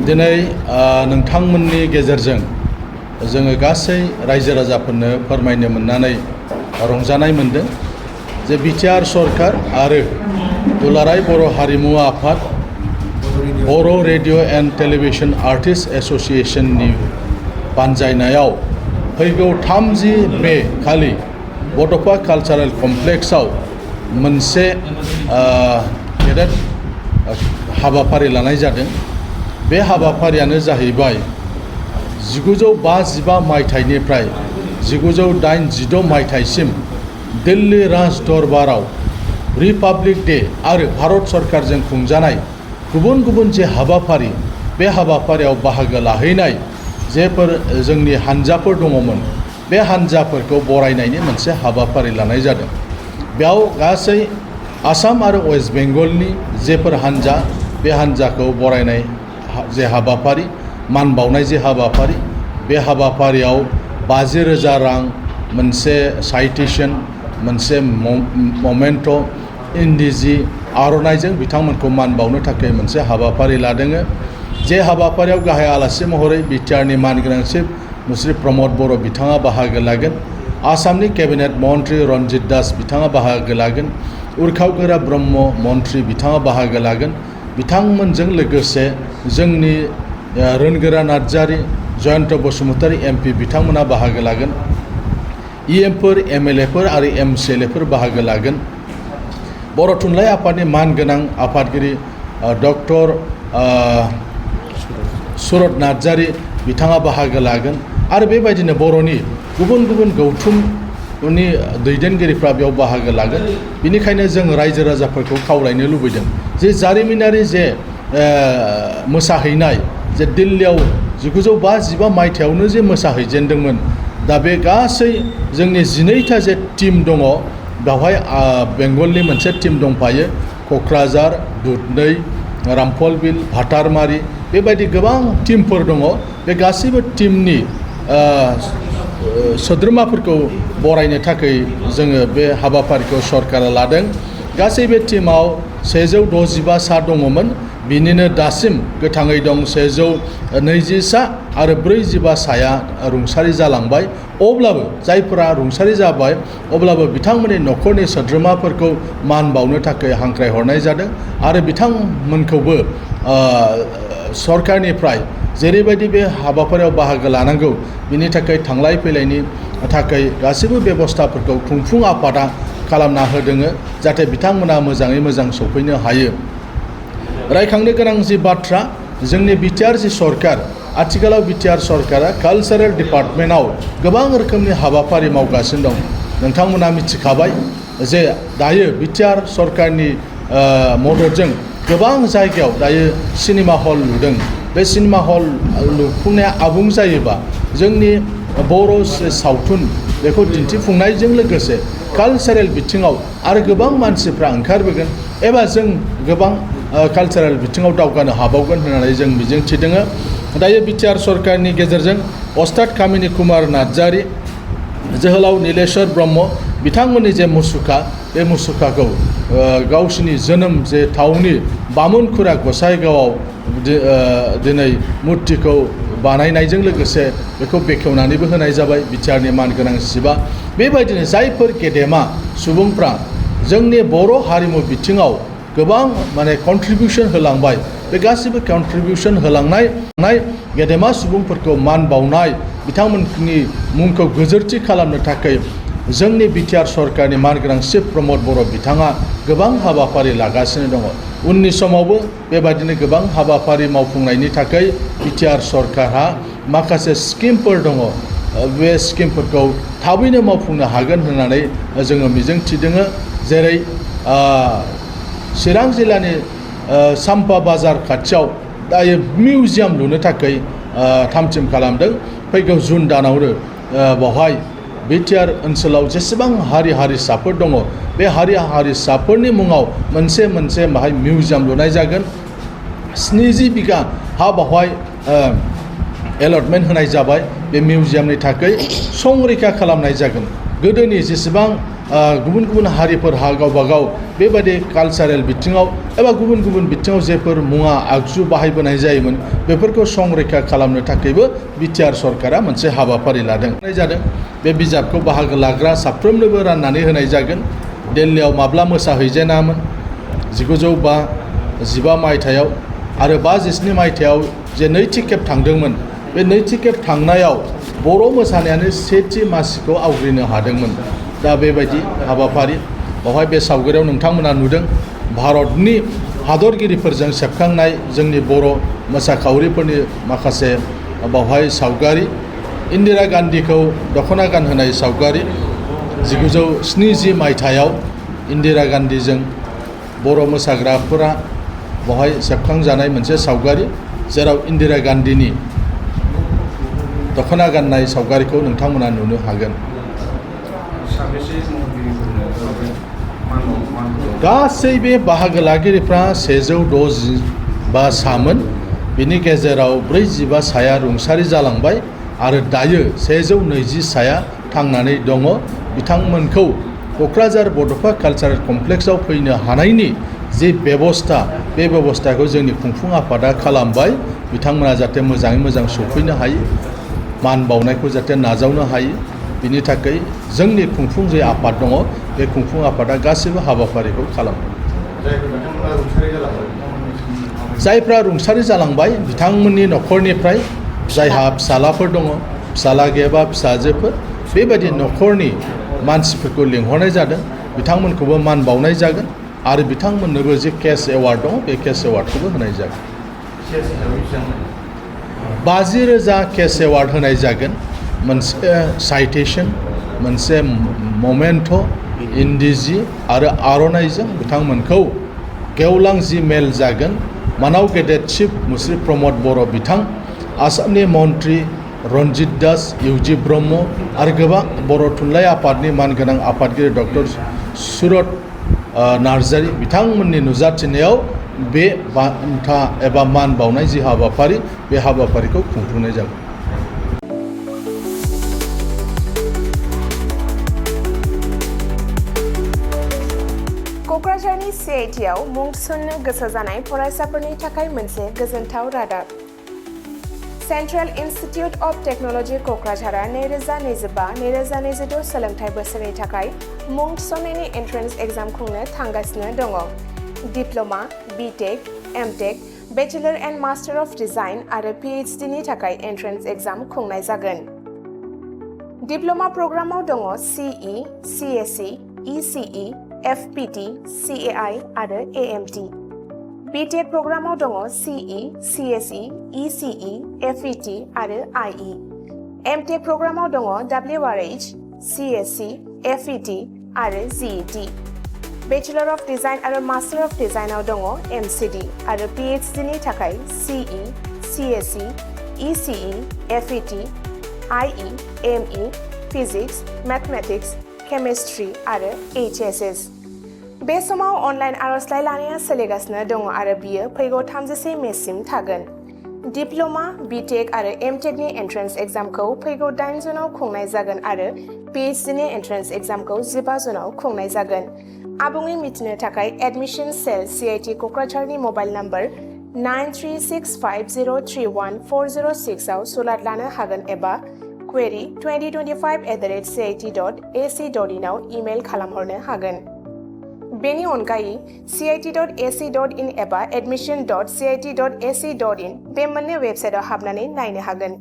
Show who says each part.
Speaker 1: दिनै नोंथांमोननि गेजेरजों जोङो गासै रायजो राजाफोरनो फोरमायनो मोननानै रंजानाय मोनदों जे बिटिआर सरकार आरो दुलाराय बर' हारिमु आफाद बर' रेडिअ' एन्ड टेलिभिजन आर्टिस्ट एस'सिएशननि बानजायनायाव फैगौ 30 मे खालि बड'फ कालचारेल कमप्लेक्सआव मोनसे गेदेर हाबाफारि लानाय जादों। बे हाबाफारियानो जाहैबाय 1955 मायथाइनिफ्राय 1986 मायथाइसिम दिल्ली राज दरबाराव रिपाब्लिक डे आरो भारत सरकारजों खुंजानाय गुबुन गुबुन जे हाबाफारि बे हाबाफारियाव बाहागो लाहैनाय जेफोर जोंनि हानजाफोर दङमोन बे हानजाफोरखौ बरायनायनि मोनसे हाबाफारि लानाय जादों। बेयाव गासै आसाम आरो वेस्ट बेंगलनि जेफोर हानजा बे हानजाखौ बरायनाय जे हाबाफारि मान बावनाय जे हाबाफारि बे हाबाफारियाव 50,000 रां मोनसे साइटेशन मोनसे ममेन्ट' इन्दिजि आर'नाइजों बिथांमोनखौ मान बावनो थाखाय मोनसे हाबाफारि लादों। जे हाबाफारियाव गाहाय आलासि महरै बिटिआरनि मानगोनां चिफ मुस्रि प्रमद बर' बिथाङा बाहागो लागोन। आसामनि केबिनेट मन्त्रि रन्जित दास बिथाङा बाहागो लागोन। उर्खावगोरा ब्रह्म मन्त्रि बिथाङा बाहागो लागोन। बिथांमोनजों लोगोसे जोंनि रोनगोरा नार्जारि जयन्त बसुमतारी MP बिथांमोना बाहागो लागोन। EMफोर MLAफोर आरो MCLAफोर बाहागो लागोन। बर' थुनलाइ आफादनि मानगोनां आफादगिरि डक्टर सुरत नार्जारि बिथाङा बाहागो लागोन आरो बेबायदिनो बर'नि गुबुन गुबुन गौथुमनि दैदेनगिरिफ्रा बेयाव बाहागो लागोन। बेनिखायनो जों रायजो राजाफोरखौ खावलायनो लुबैदों जे जारिमिनारि जे मोसाहैनाय जे दिल्लीयाव 1955 मायथाइयावनो जे मोसाहैजेनदोंमोन दा बे गासै जोंनि 12टा जे टीम दङ बेवहाय बेंगलनि मोनसे टीम दंफायो क'क्राझार दुधनै रामफलबिल भाटारमारि बेबायदि गोबां टीमफोर दङ। बे गासैबो टीमनि सोद्रोमाफोरखौ बरायनो थाखाय जोङो बे हाबाफारिखौ सरकारा लादों। गासै बे टीमाव 165 सा दङमोन बिनिनो दासिम गोथाङै दं 120 सा आरो 45 साया रुंसारि जालांबाय। अब्लाबो जायफोरा रुंसारि जाबाय अब्लाबो बिथांमोननि न'खरनि सोद्रोमाफोरखौ मान बावनो थाखाय हांख्रायहरनाय जादों आरो बिथांमोनखौबो सरकारनिफ्राय जेरैबायदि बे हाबाफारियाव बाहागो लानांगौ बिनि थाखाय थांलाय फैलायनि थाखाय गासैबो बेबस्थाफोरखौ खुंफुं आफादा खालामना होदों जाहाथे बिथांमोना मोजाङै मोजां सफैनो हायो। रायखांनो गोनां जि बाथ्रा जोंनि बिटिआर जि सरकार आथिखालाव बिटिआर सरकारा कालचारेल डिपार्टमेन्टआव गोबां रोखोमनि हाबाफारि मावगासिनो दं। नोंथांमोना मिथिखाबाय जे दायो बिटिआर सरकारनि मददजों गोबां जायगायाव दायो सिनेमा हल लुदों। बे सिनेमा हल लुफुंनाया आबुं जायोबा जोंनि बर' सावथुन बेखौ दिन्थिफुंनायजों लोगोसे कालचारेल बिथिङाव आरो गोबां मानसिफ्रा ओंखारबोगोन एबा जों गोबां कालचारेल बिथिङाव दावगानो हाबावगोन होननानै जों मिजिंथिदों। दायो बिटिआर सरकारनि गेजेरजों अस्ताद कामिनी कुमार नार्जारि जोहोलाव नीलेश्वर ब्रह्म बिथांमोननि जे मुसुखा बे मुसुखाखौ गावसिनि जोनोम जे थावनि बामुनखुरा गसाइगावआव दिनै मुर्तिखौ बानायनायजों लोगोसे बेखौ बेखेवनानैबो होनाय जाबाय बिटिआरनि मानगोनां चिफआ। बेबायदिनो जायफोर गेदेमा सुबुंफ्रा जोंनि बर' हारिमु बिथिङाव गोबां कन्ट्रिबिउसन होलांबाय बे गासिबो कन्ट्रिबिउसन होलांनाय गेदेमा सुबुंफोरखौ मान बावनाय बिथांमोननि मुंखौ गोजोरथि खालामनो थाखाय जोंनि बिटिआर सरकारनि मानगोनां चिफ प्रमद बर' बिथाङा गोबां हाबाफारि लागासिनो दङ। उननि समावबो बेबायदिनो गोबां हाबाफारि मावफुंनायनि थाखाय बिटिआर सरकारहा माखासे स्किमफोर दङ। बे स्किमफोरखौ थाबैनो मावफुंनो हागोन होननानै जोङो मिजिंथिदों। जेरै चिरां जिल्लानि साम्पा बाजार खाथियाव दायो मिउजियाम लुनो थाखाय थामथिम खालामदों। फैगौ जुन दानावनो बेवहाय बिटिआर ओनसोलाव जेसेबां हारि हारिसाफोर दङ बे हारि हारिसाफोरनि मुङाव मोनसे बाहाय मिउजियाम लुनाय जागोन। 70 बिगा हा बावहाय एलटमेन्ट होनाय जाबाय। बे मिउजियामनि थाखाय संरैखा खालामनाय जागोन। गोदोनि जेसेबां गुबुन गुबुन हारिफोरहा गावबा गाव बेबायदि कालचारेल बिथिङाव एबा गुबुन गुबुन बिथिङाव जेफोर मुवा आगजु बाहायबोनाय जायोमोन बेफोरखौ संरैखा खालामनो थाखायबो बिटिआर सरकारा मोनसे हाबाफारि लादों जादों। बे बिजाबखौ बाहागो लाग्रा साफ्रोमनोबो राननानै होनाय जागोन। दिल्लीयाव माब्ला मोसाहैजेनामोन 1915 मायथाइयाव आरो 1957 मायथाइयाव जे नैथि खेब थांदोंमोन बे नैथि खेब थांनायाव बर' मोसानायानो सेथि मासिखौ आवग्रिनो हादोंमोन। दा बेबायदि हाबाफारि बावहाय बे सावगारियाव नोंथांमोना नुदों भारतनि हादरगिरिफोरजों सेबखांनाय जोंनि बर' मोसाखावरिफोरनि माखासे बावहाय सावगारि इन्दिरा गान्धीखौ दख'ना गानहोनाय सावगारि 1970 मायथाइयाव इन्दिरा गान्धीजों बर' मोसाग्राफोरा बावहाय सेबखांजानाय मोनसे सावगारि जेराव इन्दिरा गान्धीनि दख'ना गाननाय सावगारिखौ नोंथांमोना नुनो हागोन। गासै बे बाहागो लागिरिफ्रा 165 सामोन। बिनि गेजेराव 45 साया रुंसारि जालांबाय आरो दायो 120 साया थांनानै दङ। बिथांमोनखौ क'क्राझार बड'फा कालचारेल कमप्लेक्सआव फैनो हानायनि जे बेबस्था बे बेबस्थाखौ जोंनि खुंफुं आफादा खालामबाय। बिथांमोना जाहाथे मोजाङै मोजां सफैनो हायो मान बावनायखौ जाहाथे नाजावनो हायो बिनि थाखाय जोंनि खुंफुं जे आफाद दङ बे खुंफुं आफादा गासैबो हाबाफारिखौ खालामो। जायफ्रा रुंसारि जालांबाय बिथांमोननि न'खरनिफ्राय जायहा फिसालाफोर दङ फिसाला गैयाबा फिसाजोफोर बेबायदि न'खरनि मानसिफोरखौ लिंहरनाय जादों। बिथांमोनखौबो मान बावनाय जागोन आरो बिथांमोननोबो जे केस एवार्ड दङ बे केस एवार्डखौबो होनाय जागोन। 50,000 केस एवार्ड होनाय जागोन। मोनसे साइटेशन मोनसे ममेन्ट' इन्दिजि आरो आर'नाइजों बिथांमोनखौ गेवलां जि मेल जागोन। मानाव गेदेर चिफ मुस्रि प्रमद बर' बिथां आसामनि मन्त्रि रन्जित दास इउजि ब्रह्म आरो गोबां बर' थुनलाइ आफादनि मानगोनां आफादगिरि डक्टर सुरत नार्जारि बिथांमोननि नुजाथिनायाव बे बान्था एबा मान बावनाय जि हाबाफारि बे हाबाफारिखौ खुंफुंनाय जागोन।
Speaker 2: क'क्राझारनि CITआव मुं थिसन्नो गोसो जानाय फरायसाफोरनि थाखाय मोनसे गोजोनथाव रादाब। सेन्ट्रेल इन्स्टिटिउट अफ टेक्न'लजि क'क्राझारआ 2025-2026 सोलोंथाइ बोसोरनि थाखाय मुं थिसन्नायनि एन्ट्रेन्स एग्जाम खुंनो थांगासिनो दङ। Diploma, BTech, MTech, bachelor and master of design आरो PhD नि थाखाय एन्ट्रेन्स एग्जाम खुंनाय जागोन। डिप्ल'मा प्रग्रामाव दङ CE, CSE, ECE, FPT, CAI आरो AMT। बिटेक प्रग्रामाव दङ CE, CSE, ECE, FET आरो IE। एमटेक प्रग्रामाव दङ WRH, CSC, FET आरो GET। बेचेलर अफ डिजाइन आरो मास्टार अफ डिजाइनाव दङ MCD आरो PhD नि थाखाय CE, CSE, ECE, FET, IE, ME, physics, mathematics, chemistry आरो HSS। बे समाव अनलाइन आर'जलाइ लानाया सोलिगासिनो दङ आरो बियो फैगौ 31 मेसिम थागोन। डिप्ल'मा, बिटेक आरो एमटेकनि एन्ट्रेन्स एग्जामखौ फैगौ 8 जुनाव खुंनाय जागोन आरो PhD नि एन्ट्रेन्स एग्जामखौ 15 जुनाव खुंनाय जागोन। आबुङै मिथिनो थाखाय एडमिशन सेल CIT क'क्राझारनि मबाइल नम्बर 9365031406 आव सुलाद लानो हागोन एबा query 2025@cit.ac.in आव इमेल खालामहरनो हागोन। बेनि अनगायै cit.ac.in एबा admission.cit.ac.in बे मोननै वेबसाइटआव हाबनानै नायनो हागोन।